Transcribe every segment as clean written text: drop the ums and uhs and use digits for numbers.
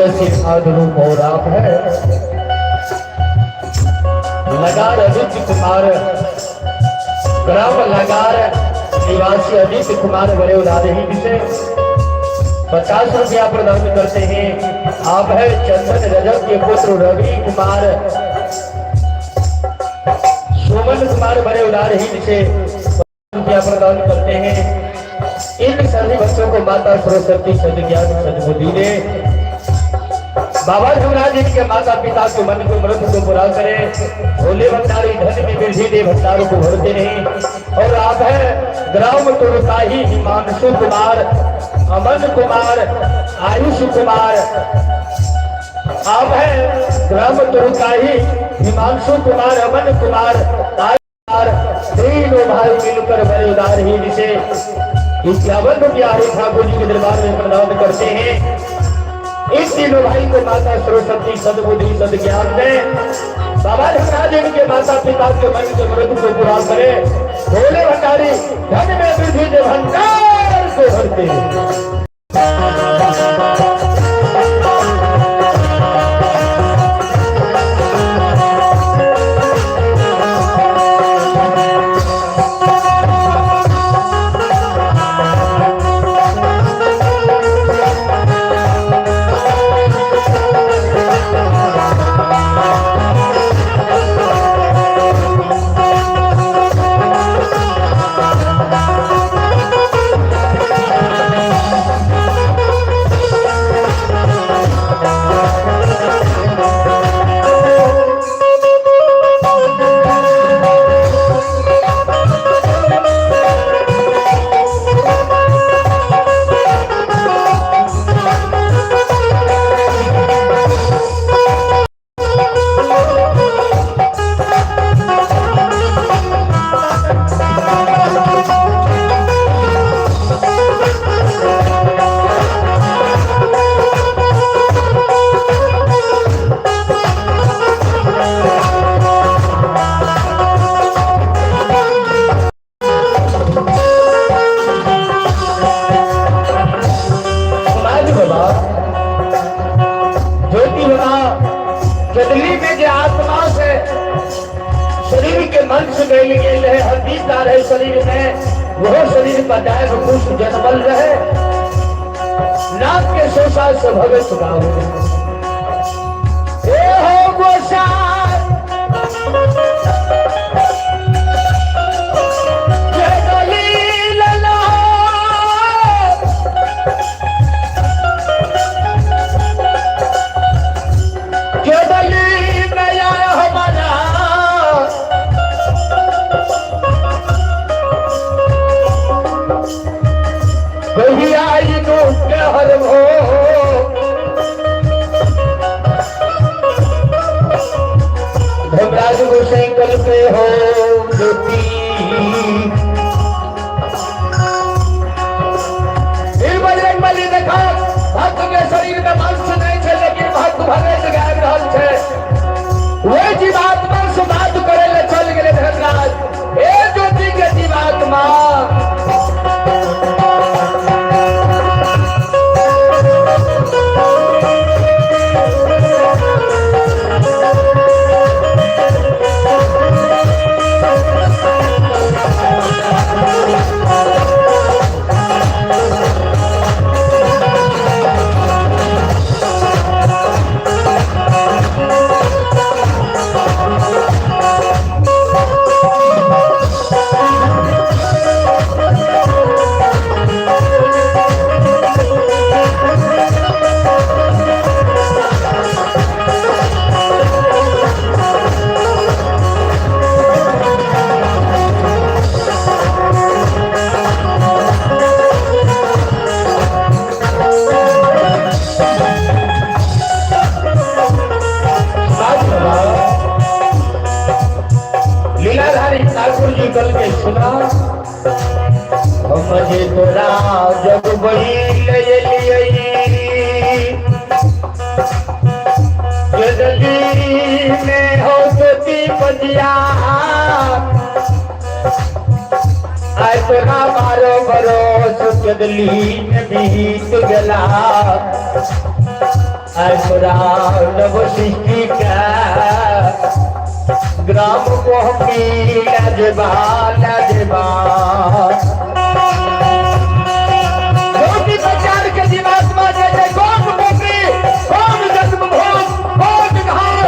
आशीर्वाद रूप और आप है लगार अदित्य कुमार, ग्राम लगार निवासी अदित्य कुमार बड़े उदार ही विषय 50 रुपया प्रदान करते हैं। आप है चंदन रजक के पुत्र रवि कुमार, सुमन कुमार बड़े उदार ही विषय रुपया प्रदान करते हैं। इन सभी बच्चों को माता सरस्वती सदज्ञान सद्बुद्धि दे। बाबा धर्मराज जी के माता पिता के मन को मृत को पूरा करे। भोले भंडारी धन में वृद्धि दे, भंडारों को भरते नहीं। और आप है ग्राम तुरकाही हिमांशु कुमार, अमन कुमार, आयुष कुमार। आप है ग्राम तुरकाही हिमांशु कुमार, अमन कुमार, कुमार, तीनों भाई मिलकर बड़े उदार ही विषय 51 रुपया हरि ठाकुर जी के दरबार में प्रदान करते हैं। इस तीनों भाई को माता सरस्वती सद्बुद्धि सदज्ञान दे। बाबा धर्मराज इनके माता पिता के मन के मृत को पूरा करे। भोले भंडारी धन में वृद्धि दे, भंडार को भरते। धर्मराज बाबा, ज्योति बाबा, जदली में जे आत्मा से शरीर के मन से मिल गए रहे, हड्डी रहे शरीर में, वो शरीर पर जाए खुश जन्मल रहे, नाक के शोषा से भगत गाओ। ए हो गोसाई जगली लला, जगली नया हमारा, कहिया दुख हर भो। धर्मराज गोसाई कल पे हो ज्योति। फिर बजरंग बली देखा, भक्त के शरीर में मांस नहीं छे, लेकिन भक्त भगत गायब रहल छे। वही जीवात्मा से बात करे ले चल गेले धर्मराज। हे ज्योति के जीवात्मा, बात बाबा, लीलाधारी ठाकुर जी कल के सुना, हम जे तोरा जग बही ले लियई, जदली में हो ज्योति बजिया, आय तोरा बारो बरोस जदली में बीत गला, आय तोरा नव सृष्टि का ग्राम को हम लजबा लजबा। ज्योति प्रचार के जीवात्मा जैसे कौन पोखरी, कौन जन्म भोग, कौन घर,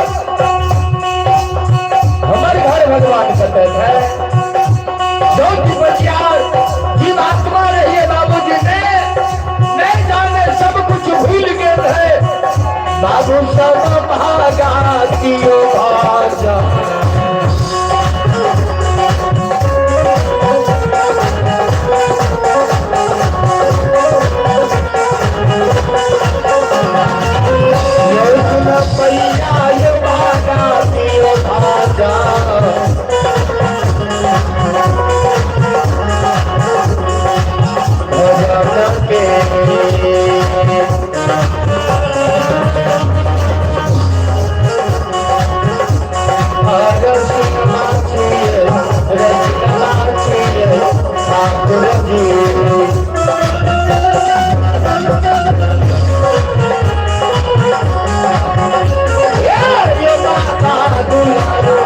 हमारे घर भगवान कहते है। ज्योति प्रचार जीवात्मा रहिए बाबूजी ने नहीं जाने सब कुछ भूल गए थे बाबू, सब भागा दियो भाजा। पैया भागा दियो भाजा, भजन के ठाकुर जी। ये माता दुलारो।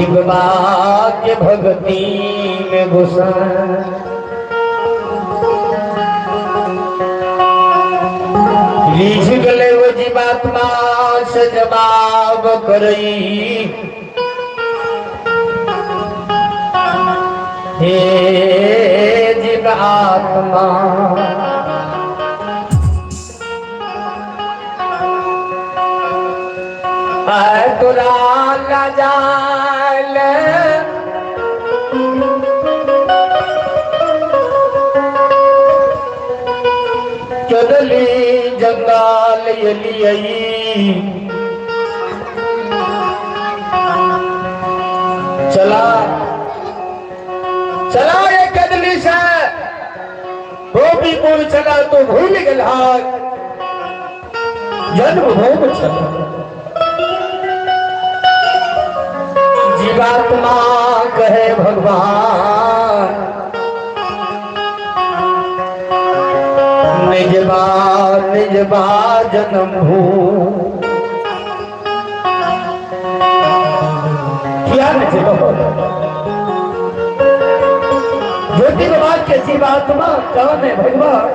ज्योति बाबा के भक्ति में घुसा। रिझ गले वो जीवात्मा से जवाब करई, हे जीवात्मा तोरा लजाल चदली जंगाल एलियई। चला चला ये कदली से गोपीपुर चला तो भूल गया जन्मभूमि चला। जीवात्मा कहे भगवान निजबा निजबा जन्म भू क्या ज्योति बाबा के जीवात्मा कौन है भगवान?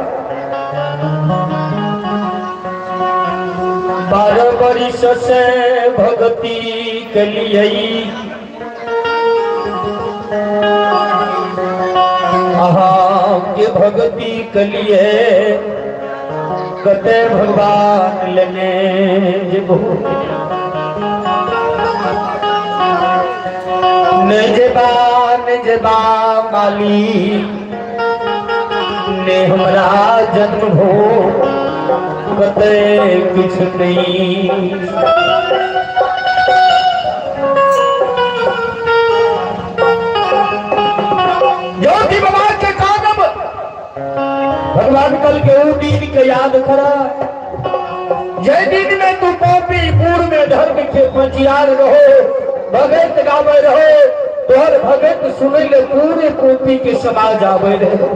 12 वर्ष से भक्ति के लिए के भक्ति के लिए कते भगवान लेने जेबो निजबा निजबा माली ने हमरा जन्म हो कते किछु नहीं। ज्योति बाबा के कानब भगवान कल के ऊ दिन के याद करा जय दिन में तू पोपी पूर में धर्म के पंजियार रहो, भगत गावे रहो, तोहर भगत सुनै ले पूरे पोपी के समाज आवे रहे।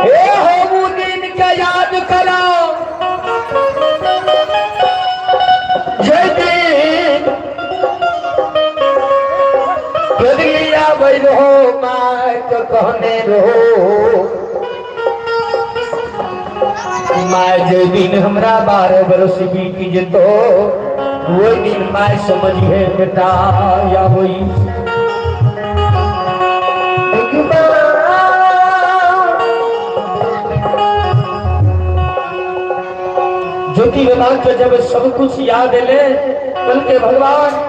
हे हो दिन के याद करा जय दिन बदलिया वही रहो माय के कहने रहो my जे दिन हमरा 12 बरस बीत जतो वही दिन my समझिए बेटा या वही। ज्योति भगवान के जब सब कुछ याद ले कल के भगवान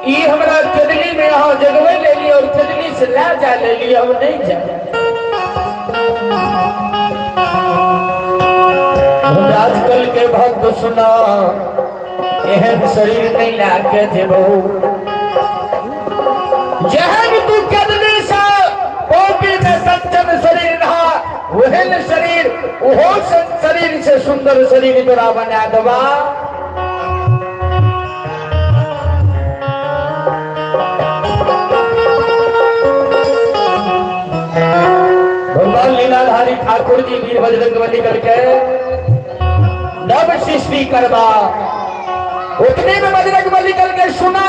ई हमरा चदली में यहाँ जगवे ले ली और चदली से ला जा ले ली, हम नहीं जाए। आजकल के भक्त सुना एहन शरीर नहीं ला के जेबो जहन तू चदली से पोपी में संचन शरीर रहा वहन शरीर वो शरीर से सुंदर शरीर तोरा बना दबा। भगवान लीलाधारी ठाकुर जी वीर बजरंग बली करके नव सृष्टि करवा उतने में बजरंग बली करके सुना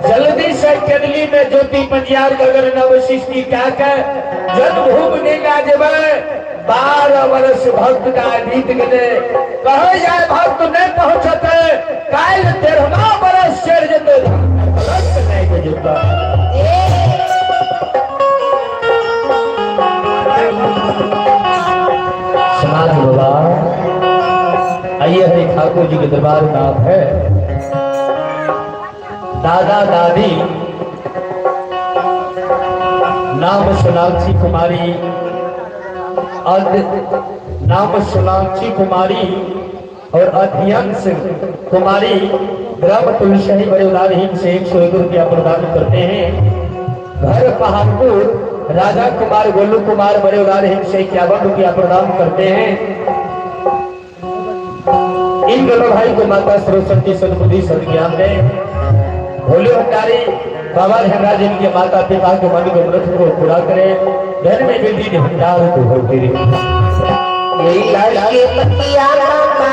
जल्दी से केदली में ज्योति पंजियार अगर नव सृष्टि क्या के जन्मभूमि नहीं ला जेबै 12 वर्ष भक्त का बीत गए कहे जाए भक्त नहीं पहुंचते काल 13वां बरस चढ़ जेते नहीं जेता। समाज बाबा आइए हरि ठाकुर जी के दरबार में आप है दादा दादी नाम सोनाक्षी कुमारी नाम सोनाक्षी कुमारी और अध्यंश कुमारी ग्राम तुलसी बड़े उदारहीन से 101 रुपया प्रदान करते हैं। घर पहाड़पुर राजा कुमार गोलू कुमार बड़े उदारहीन से 51 रुपया प्रदान करते हैं। इन दोनों भाई को माता सरस्वती सद्बुद्धि सद्ज्ञान दे। भोले भंडारी बाबा धनराज इनके माता पिता के मन के व्रत को पूरा करे। घर में वृद्धि भंडार को होती रही। यही लाल के पतिया मामा।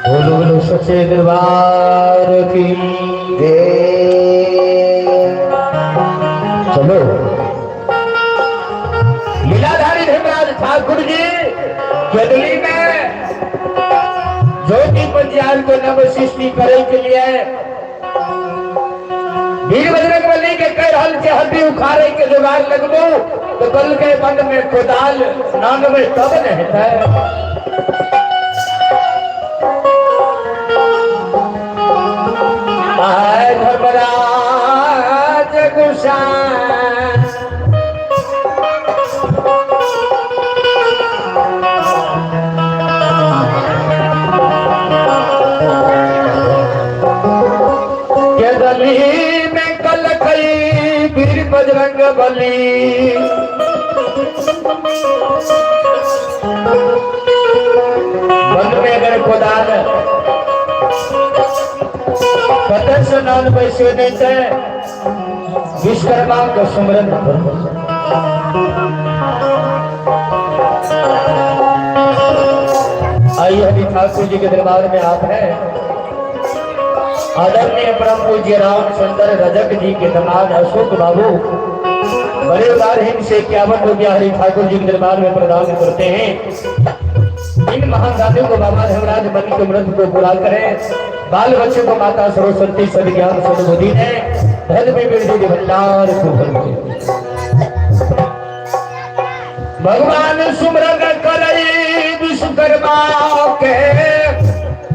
बोलो बोलो सच्चे दरबार की। चलो लीलाधारी धर्मराज ठाकुर जी केदली में ज्योति पंजियार को नव सृष्टि करे के लिए वीर बजरंग बली के कह रहल के हड्डी उखाड़े के जुगाड़ लगबो तो कल के मन में कोदाल नान में तब न हेतै। आय धर्मराज गुसाई के गली में कल खई वीर बजरंग बली मन में अगर कोदाल कतऽ से नान बैसे नहीं थे विश्वकर्मा के सुमरन आइए हरि ठाकुर जी के दरबार में आप हैं। आदरणीय परम पूज्य राम सुंदर रजक जी के दमाद अशोक बाबू बड़े उदारहीन से 51 रुपया हरि ठाकुर जी के दरबार में प्रदान करते हैं। इन महान दानियों को बाबा धर्मराज मन के मृत को पूरा करें। बाल बच्चे को माता सरस्वती सदज्ञान सदबुद्धि ने धन में वृद्धि भंडार को भर। भगवान सुमरन करई विश्वकर्मा के,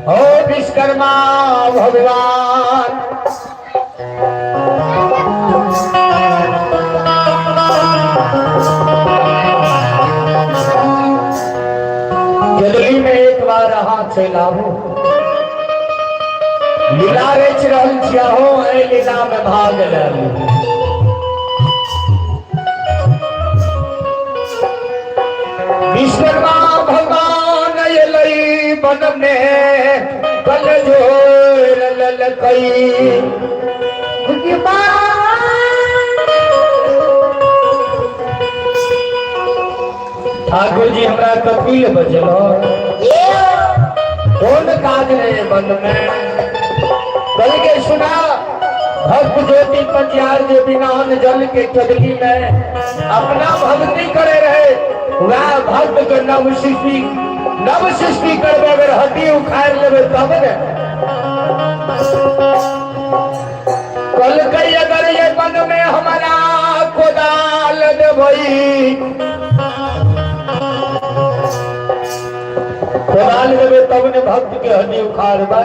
ओ विश्वकर्मा भगवान दिल्ली में एक बार अहाँ चलि आबू। लीला रचि रहल छी अहो, एहि लीला में भाग ले लू। विश्वकर्मा भगवान अयलै वन में कल जोर ललकई। ठाकुर जी हमरा कपिल बजलो कौन काज रहे वन में। कल के सुना भक्त ज्योति पंजियार जे बिना अन्न जल के चदली में अपना भक्ति करे रहे, वह भक्त के नव सृष्टि करबे अगर हड्डी उखाड़ लेबे तब ने। कल कई अगर ये वन में हमारा कोदाल देबई, कोदाल देबे तब ने भक्त के हड्डी उखाड़बै।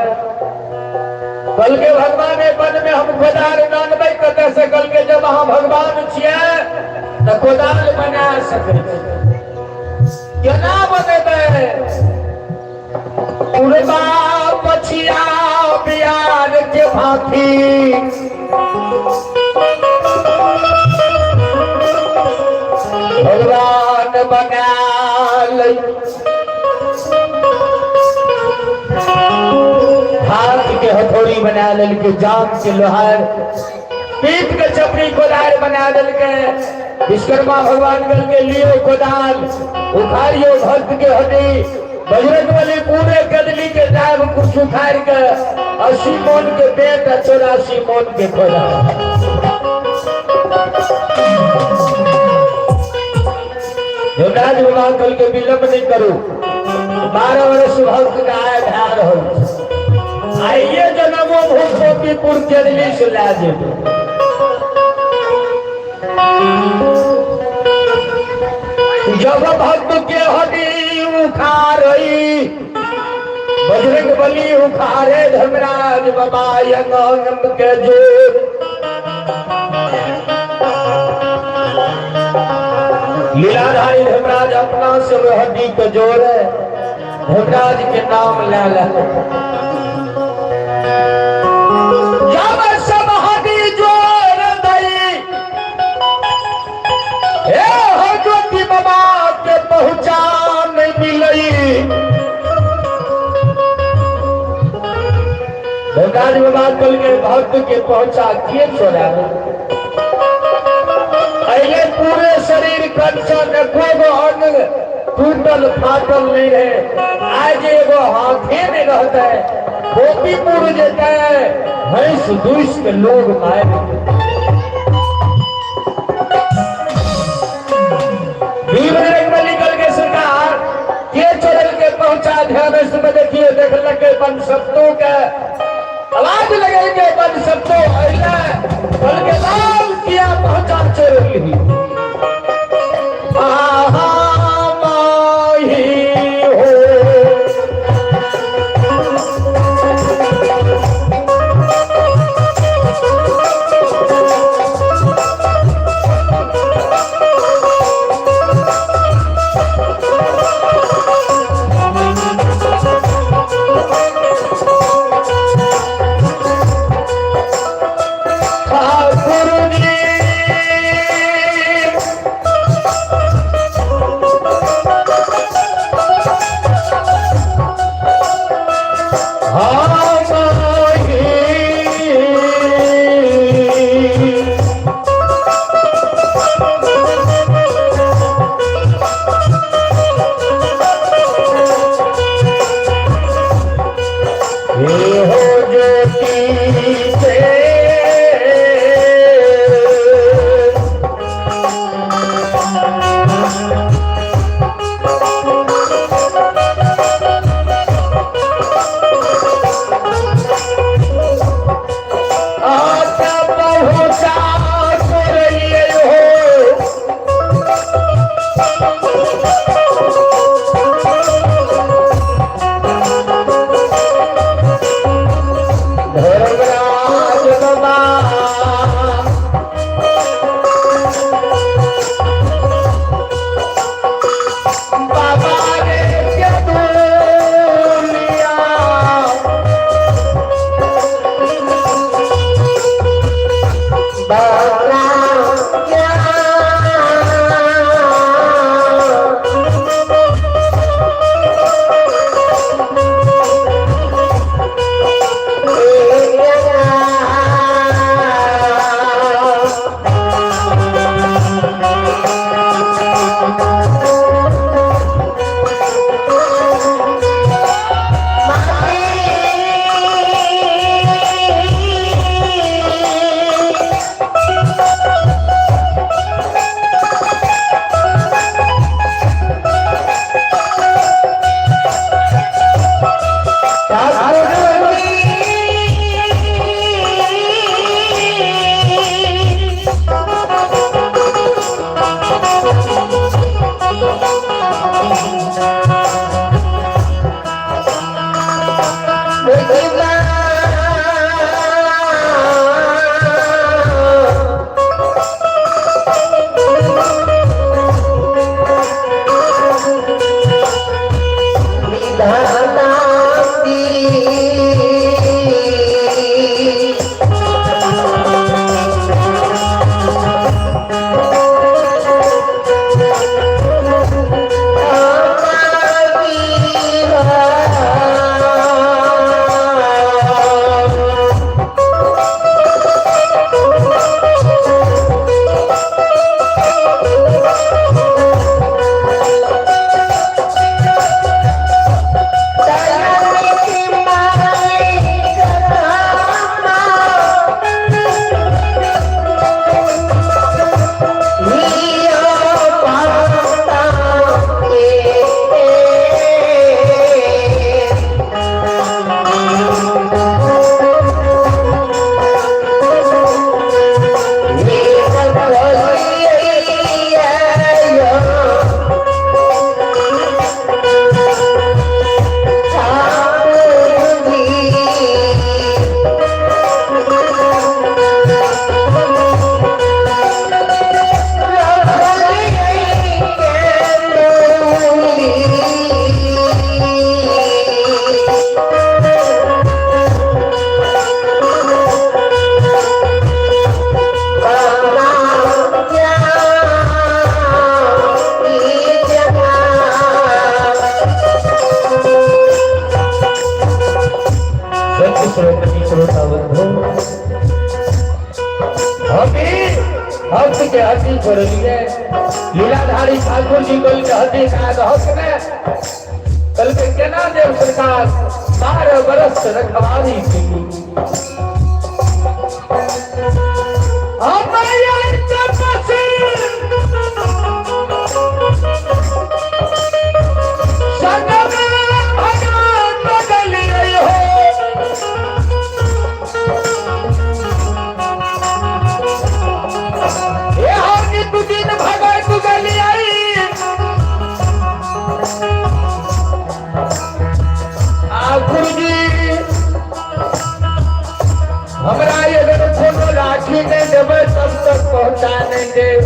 कल के भगवान वन में हम कोदाल नानबै कतऽ से? कल के जब अहाँ भगवान छियै तऽ कोदाल बना सकै छी। केना बनेबै? पुरबा पछिया बियार के भांति भगवान बना लै। हाथ के हथौड़ी बना लेलकै, जान के लोहार, पीठ के चपड़ी कोदार बना देलकै। विश्वकर्मा भगवान के लियो कोदाल, उखाड़ियो भक्त के हड्डी। बजरंग बली पूरे कदली के दाब कुछ उखाड़ के 80 मोन के पेट आ 84 मोन के कोदाल। युवराज भगवान कल के विलंब नहीं करू। 12 वर्ष भक्त के आय भए रहल छै, आइए जनमो भूख मोतीपुर केरली से लए जेबै। जब भक्त के हड्डी उखाड़ई बजरंग बली, उखाड़े धर्मराज बाबा अंग अंग के जोर। लीलाधारी धर्मराज अपना से हड्डी के जोड़े, धर्मराज के नाम ले ले। जब सब हड्डी जोड़ दई, हे हो ज्योति बाबा के पहुंचान मिलई। धर्मराज बाबा कल के भक्त के पहुंचा के छोड़ा अले। पूरे शरीर कंचन, एको गो अंग टूटल फाटल नहीं रहे। आज एगो हाथे नहीं रहते, गोपीपुर जेते भैंस दूस के लोग मारे। निकल के सरकार के चढ़ल के पहुंचा ध्यान में देखिए, देखल के बन सत्तों के आवाज लगे के बन सत्तो अइले, बल के लाल किया पहुंचा चढ़ली। आहा माही हो। ठाकुर जी। हाँ माही। हे हो ज्योति से। आता पहुंचा रही हो। धर्मराज बाबा, बाबा रे के दुनिया, बाबा क्या। भक्त के हड्डी छोड़ लिए। लीलाधारी ठाकुर जी कल के हड्डी खा दहक ने कल के केना देव सरकार 12 बरस रखवारी की। हमरा अगर कोनो राखी नहीं देबै तब तक पहुंचा नहीं देब।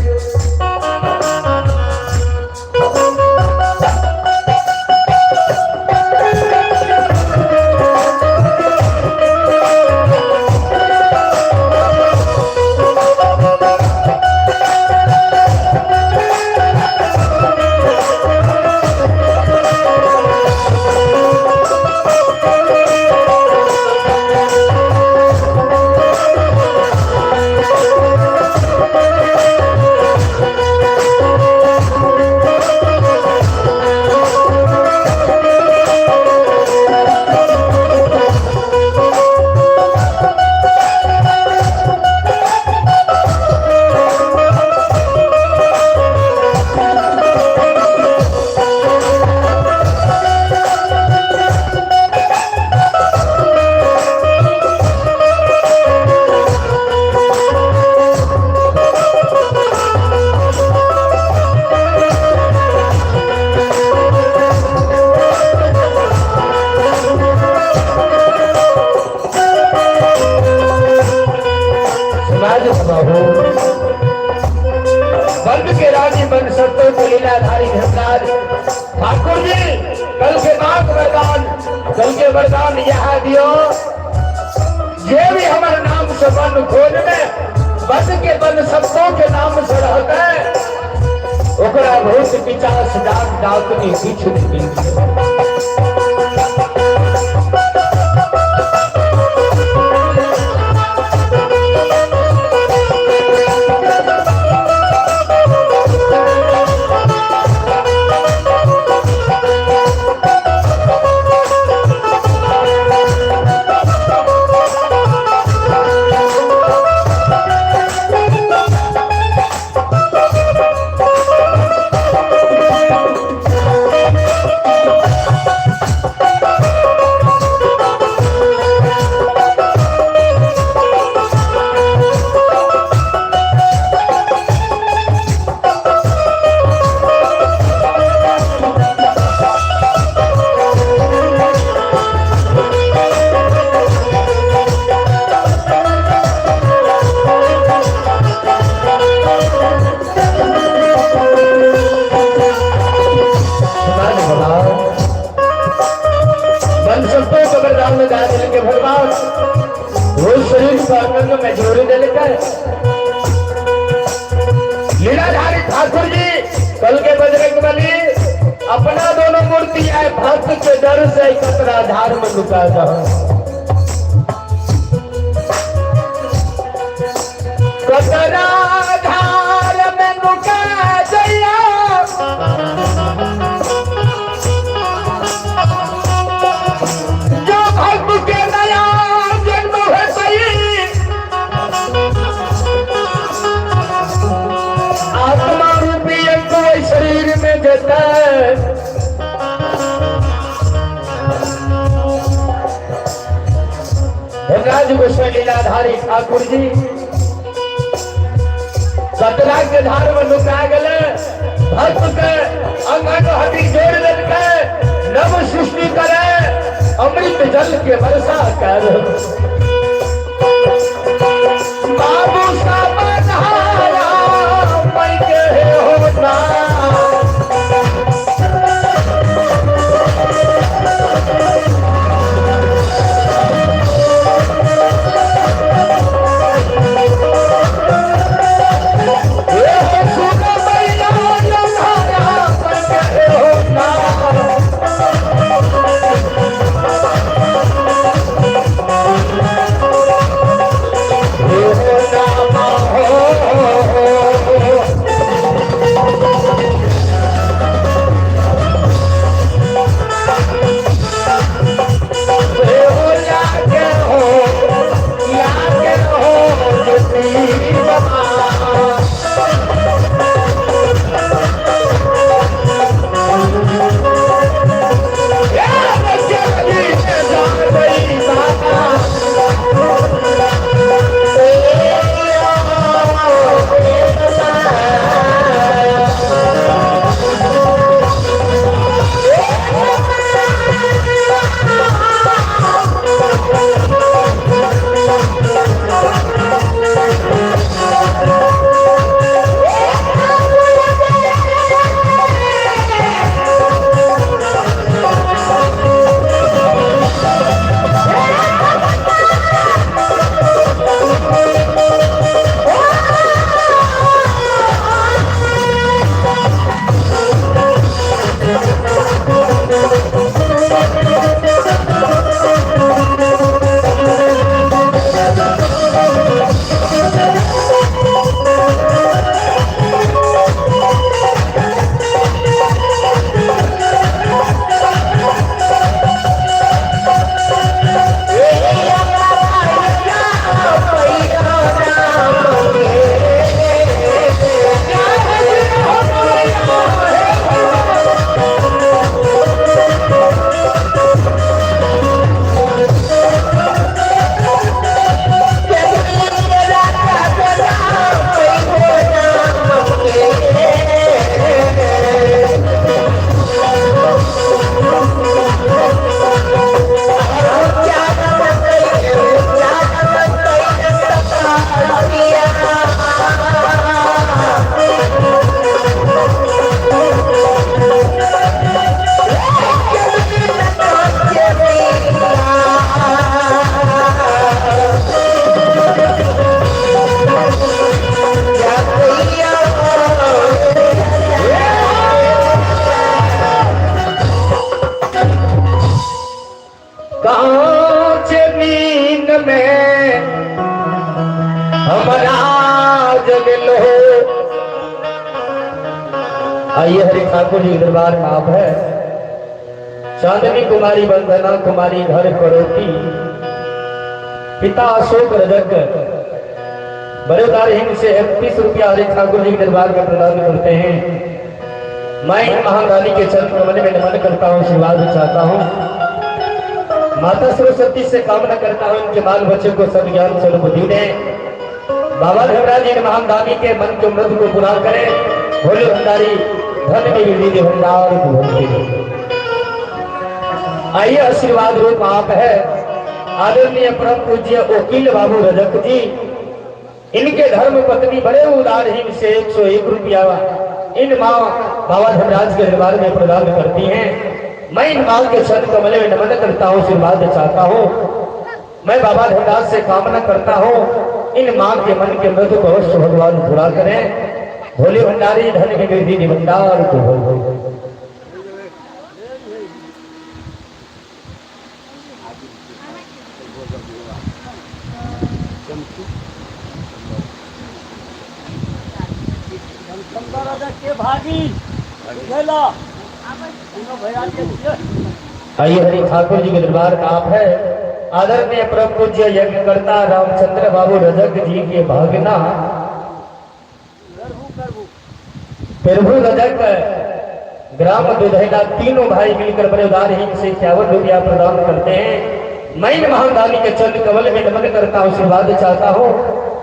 समाज बाबू बल्ब के रानी बन सत्तो को लीलाधारी धर्मराज ठाकुर जी कल के बाद वरदान, कल के वरदान यह दियो जे भी हमारे नाम से बन खोल में बन के बन सबको के नाम से रहते ओकरा भूत पिचास डाक डाकनी किछु नहीं मिलते। में जोड़ी दे लेकर लीलाधारी ठाकुर जी कल के बजरंग बली अपना दोनों मूर्ति आए भक्त के डर से कतरा धार में लुका दो। कतरा धार में लुका जइया जो भक्त के नया जन्म है सही आत्मा रूपी अंग शरीर में जता धनराज गोस्वामी लीलाधारी ठाकुर जी कतरा के धार में लुका गए भक्त के अंग अंग हड्डी जोड़ देलकै नव सृष्टि करे अमृत जल के वर्षा कर बाबू साबन हारा मैं के होना। ये सुन मैया लम्हारा मैं के होना। हमरा जगलो। आइए हरि ठाकुर जी दरबार में आप है। चांदनी कुमारी वंदना कुमारी घर करोती, पिता अशोक रजक बड़ेदार हिंद से 31 रुपया हरि ठाकुर जी के दरबार में प्रदान करते हैं। मैं इन महादानी के चरण कमल में नमन करता हूँ, आशीर्वाद चाहता हूँ। माता सरस्वती से कामना करता हूँ इनके बाल बच्चे को सदज्ञान सदबुद्धि दें। बाबा धर्मराज इन महादानी के मन के मृत को पूरा करें। भोले भंडारी धन की वृद्धि भंडार को भक्ति। आइए आशीर्वाद रूप आप है आदरणीय परम पूज्य वकील बाबू रजक जी, इनके धर्म पत्नी बड़े उदारहीन से 101 रुपया इन माँ बाबा धर्मराज के दरबार में प्रदान करती हैं। मैं इन माँ के चरण कमले में नमन करता हूँ, आशीर्वाद चाहता हूँ। मैं बाबा धर्मराज से कामना करता हूँ इन माँ के मन के मृत को अवश्य भगवान पूरा करें। भोले भंडारी धन की वृद्धि भंडार को भोले। आइए हरि ठाकुर जी के दरबार में आप है आदरणीय परम पूज्य यज्ञकर्ता रामचंद्र बाबू रजक जी के भागना प्रभु रजक ग्राम दुधैला तीनों भाई मिलकर बड़े उदारहीन से 51 रुपया प्रदान करते हैं। मैं इन महादानी के चरण कमल में नमन करता हूँ, आशीर्वाद चाहता हूँ।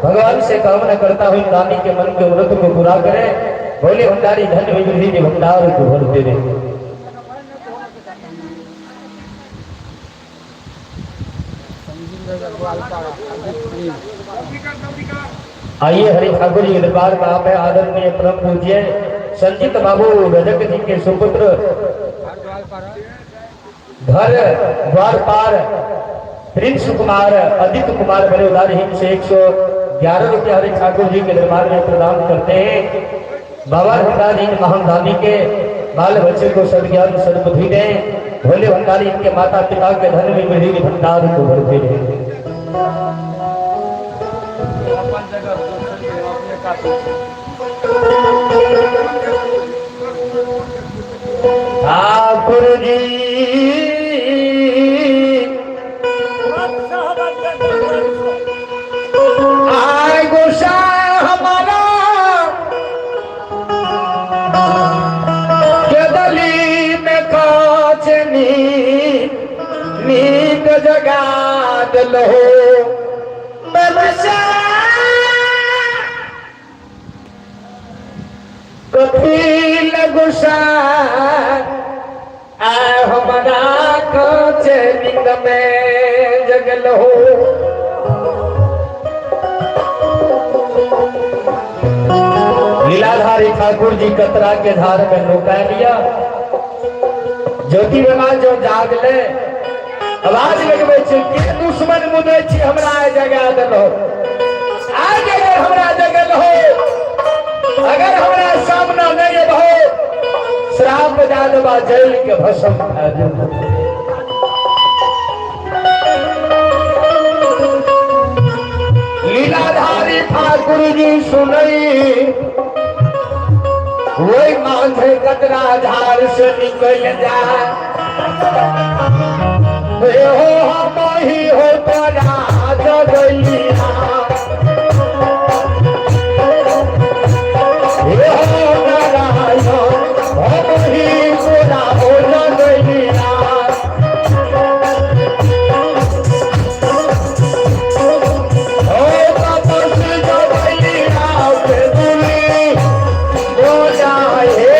भगवान से कामना करता हूँ दानी के मन के व्रत को पूरा करें। भोले भंडारी धन विभूति भंडार को भरते रहे। आइए हरि ठाकुर जी के दरबार में आप है आदरणीय परम पूज्य संजीत बाबू रजक जी के सुपुत्र घर द्वार पार प्रिंस कुमार आदित्य कुमार बड़े उदारहीन से 111 रुपया हरि ठाकुर जी के दरबार में प्रदान करते हैं। बाबा भंडारी इन महादानी के बाल बच्चे को सदज्ञान सदबुद्धि दें। भोले भंडारी इनके माता पिता के धन में वृद्धि भंडार को भरते रहे। ठाकुर जी आए गोसा हमारा गदली में काचनी नींद जगा दलो कपिल गुस्सा आए हमारा काचे नींद में जगल हो। लीलाधारी ठाकुर जी कतरा के धार में नौका लिया। ज्योति बाबा जो जाग ले आवाज लगबे छै के दुश्मन मुदै छी हमरा आइ जगा देलो। आज अगर हमरा जगल हो, अगर हमरा सामना नहीं एबहो, श्राप दे देबा जल के भस्म भए जेबो। लीलाधारी ठाकुर जी सुनई वही मांझे कतरा झाड़ से निकल जाए। हे हो हम ही हो तोरा जगलिया, हे हो नारायण हम ही तोरा हो जगलिया। ओ तपस जगलिया के दुली हो जाए।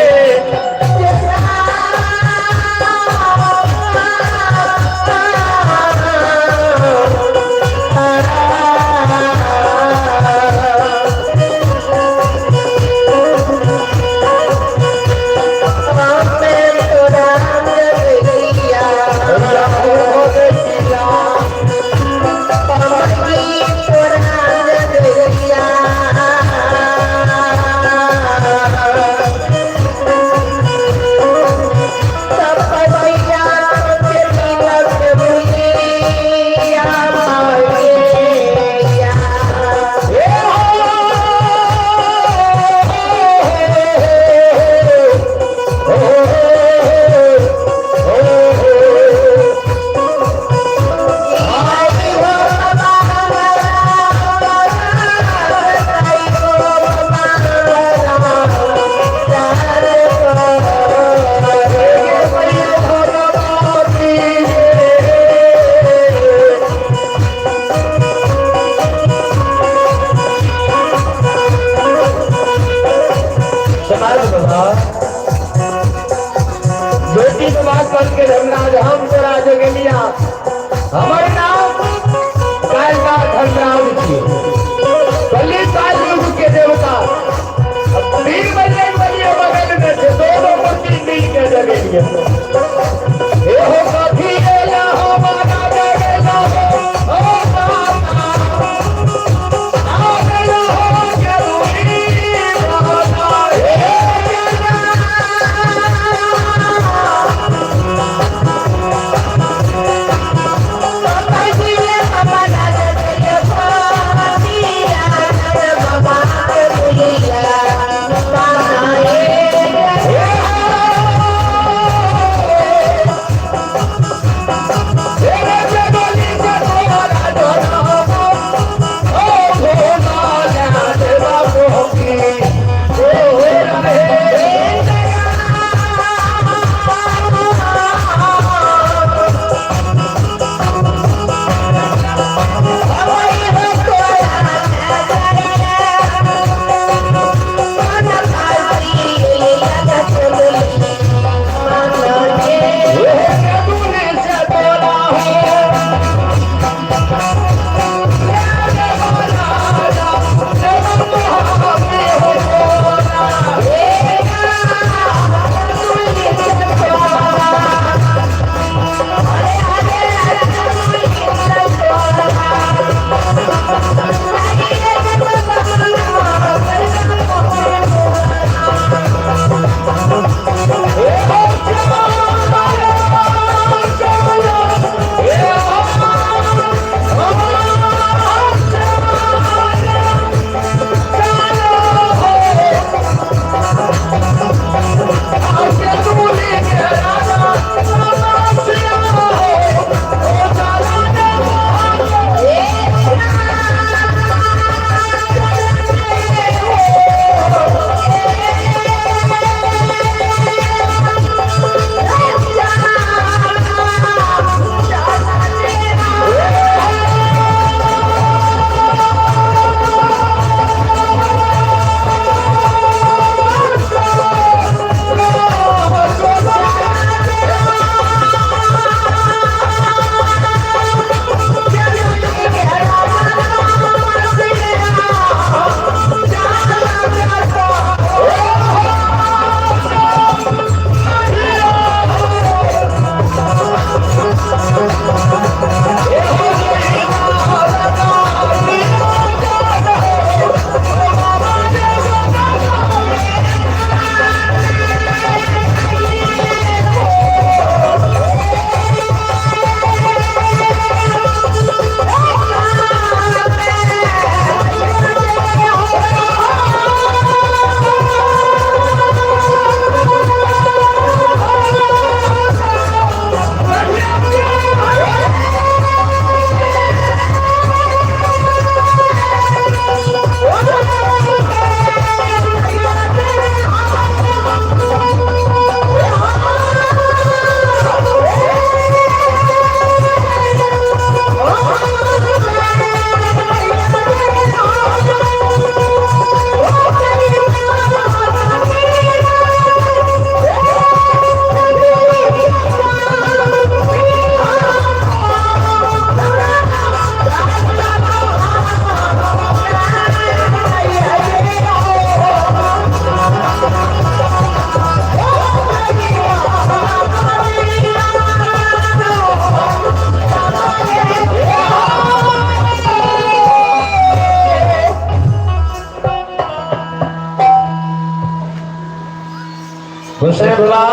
गोसाई बाबा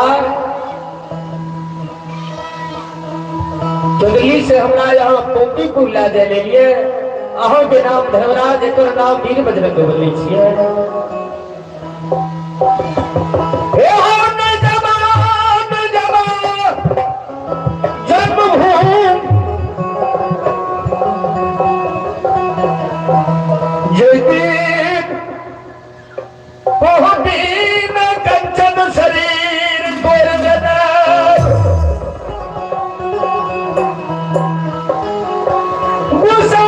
चंदली से हमरा यहाँ पोपीपुर ला जाय लेलिए। अहाँ के नाम धर्मराज, एकर नाम वीर बजरंग बली छियै। हे हो न जमा न जमा जन्मभूमि जय बहुदीन कंचन शरीर तोर जनक गुस्सा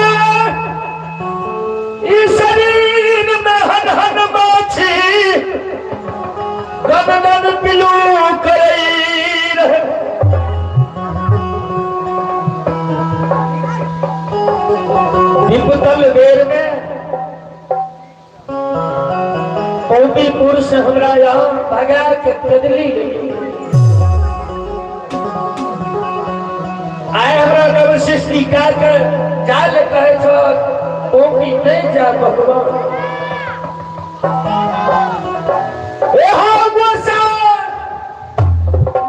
ई शरीर में हन हन माछी गन गन पिलू करई रहे। विपतल बेर में पौतीपुर से हमरा यहाँ भगा के कदली आय हमरा नव सृष्टि का के जाल कहे छो पौती नहीं जा भगवान। ए हो गोसा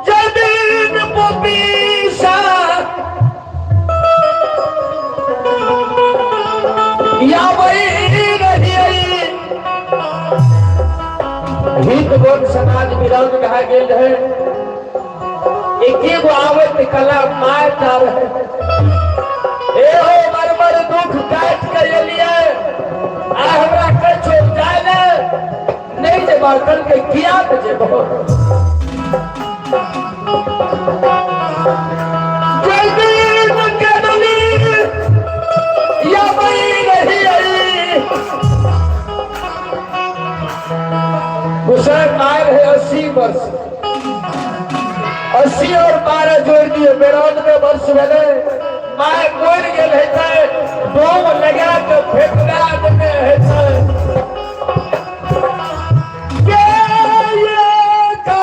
जदीन पपीसा हित गोल समाज विराम भए गेल रहे। एके गो आबैत कला माय टा रहे। ए हो मर मर दुख काट के एलियै आ हमरा कछो जाय ले नहीं जे बर्तन के किया जेबो। हुसैन आए रहे 80 वर्ष, 80 और 12 जोड़ दिए 92 वर्ष भेले। My मरि गेल हेतै, डोम लगा के फेफड़ा देने हेतै। के ये का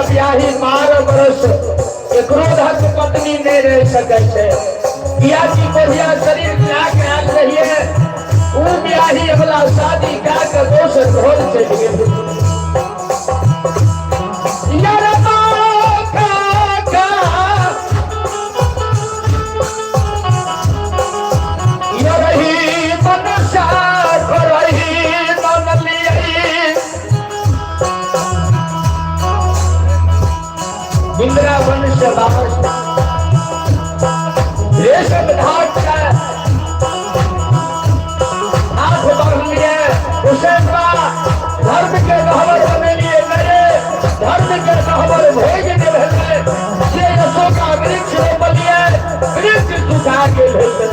ब्याही 12 बरस एकरो धर्म पत्नी नहीं रह सकै छै। कियाकि कोढ़िया शरीर त्याग के आयल रहिए, ऊ ब्याही अगला शादी कए के दोसर घर चलि गेल। इंदिरावन से बाहर रेशम घाट का हाथ बांध लिए, हुसैन का धर्म के गहवर बने लिए नए धर्म के गहवर भोज ने भेजे से अशोका वृक्ष रोपलिए, वृक्ष सुखा के भेजे।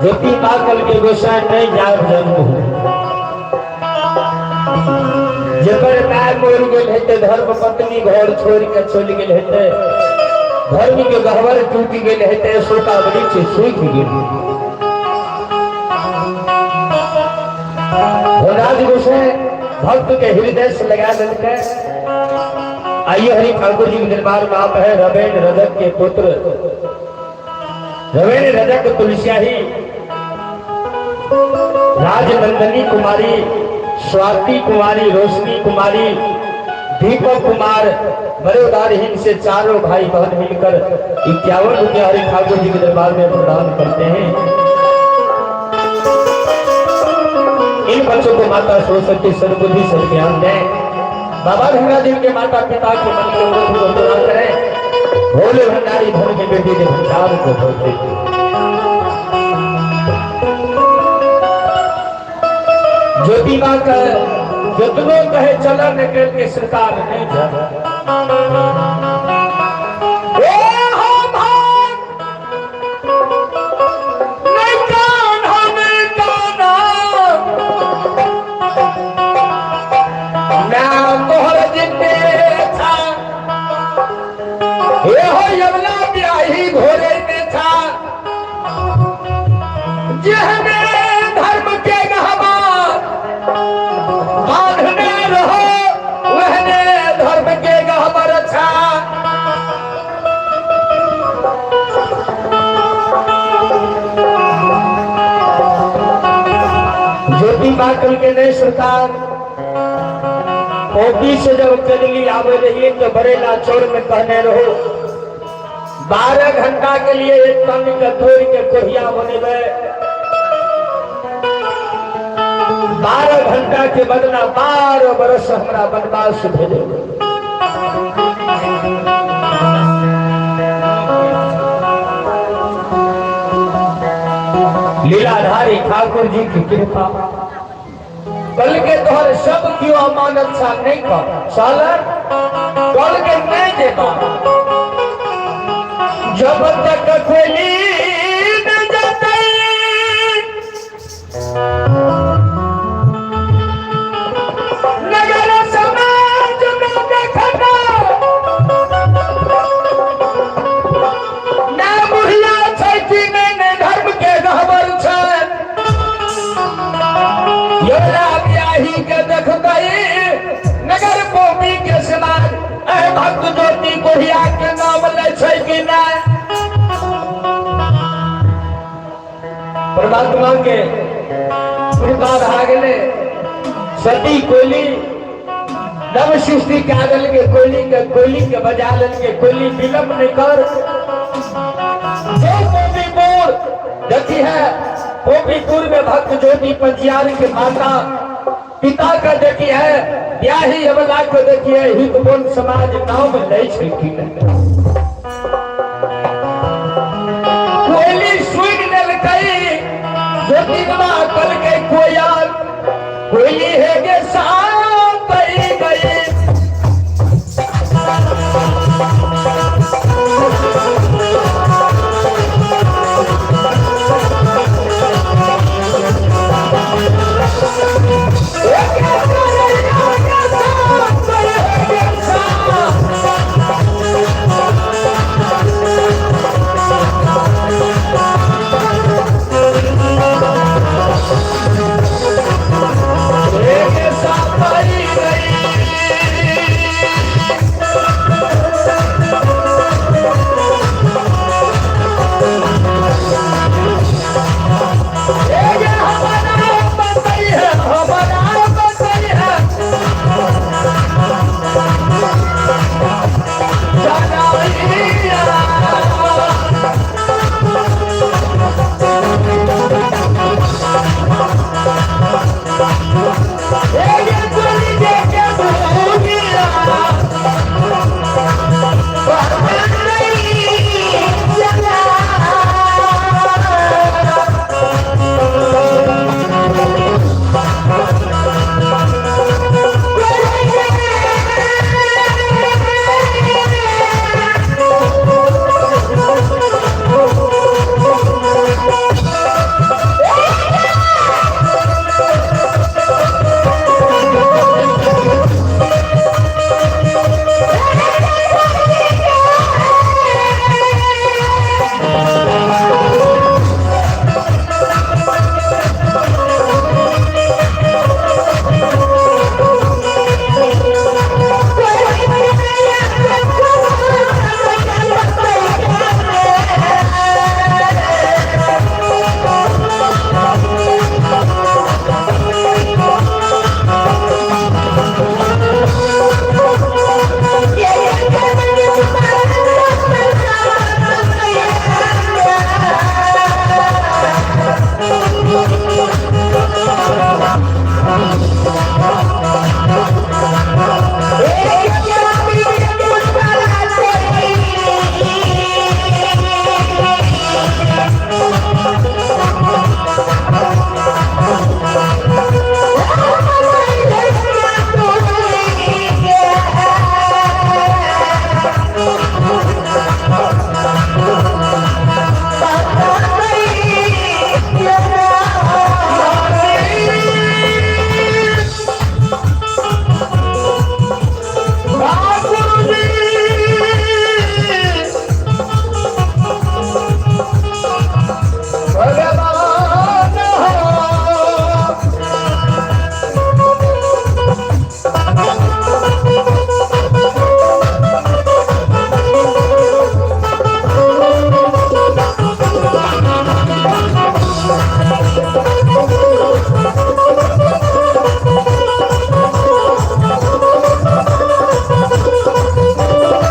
ज्योति पागल के गोसाई नहीं जाब जन्म हो, जकर my मरि गेल हेतै, धर्म पत्नी घर छोड़ के चलि गेल हेतै, धर्म के गहवर टूटि गेल हेतै, अशोका वृक्ष सूखि गेल। धनराज गोसाई भक्त के हृदय से लगा देलकै। आइए हरि ठाकुर जी के दरबार में आप है रवेन रजक के पुत्र रवेन रजक तुलसियाही, राजनंदनी कुमारी, स्वाति कुमारी, रोशनी कुमारी, दीपक कुमार, बड़े उदारहीन से चारों भाई बहन मिलकर 51 रुपया हरि ठाकुर जी के दरबार में प्रदान करते हैं। इन बच्चों को माता सरस्वती सद्बुद्धि सद्ज्ञान दें। बाबा धनराज के माता पिता के मन के व्रत को पूरा करें। भोले भंडारी धन के बेटी के भंडार को भर दे। ज्योति मां का जितनो कहे चला निकल के सरकार नहीं जा। धर्म के गहवा बांधने रहो, वहने धर्म के गहबर छा। ज्योति बाकल के नए सरकार ओपी से जब चलली आवे रही तो बरेला चौर में कहने रहो 12 घंटा के लिए एक तन के तोड़ के कोहिया बनेबे, 12 घंटा के बदला 12 बरस हमरा वनवास भेजे। लीलाधारी ठाकुर जी की कृपा। कल के तोहर सब क्यों अमानत सा नहीं कर सालन कहलकै नहि जेबा जब तक कोयली न जेतै। नगर समाज में देखना ना बुढ़िया छै कि नहि, नहि धर्म के गहबर छै। योरा ब्याही के देखबै नगर भूमि के समाज ए भक्त ज्योति कोहिया के नाम लै छै कि नहि। परमात्मा के कृपा भा गेलै। सती कोयली नव सृष्टि कए देलकै। कोयली के कोयली के बजा लेलकै। कोयली विलंब नहि कर, जो गोपीपुर देखी है, गोपीपुर में भक्त ज्योति पंजियार के माता पिता का देखी है, ब्याही अबला को देखी है, हित बोल समाज नाम लै छै कि नहि। कोयली सुनि लेलकै। ज्योतिर्मा कहलकै कोयल कोयली हे गे सातई गई।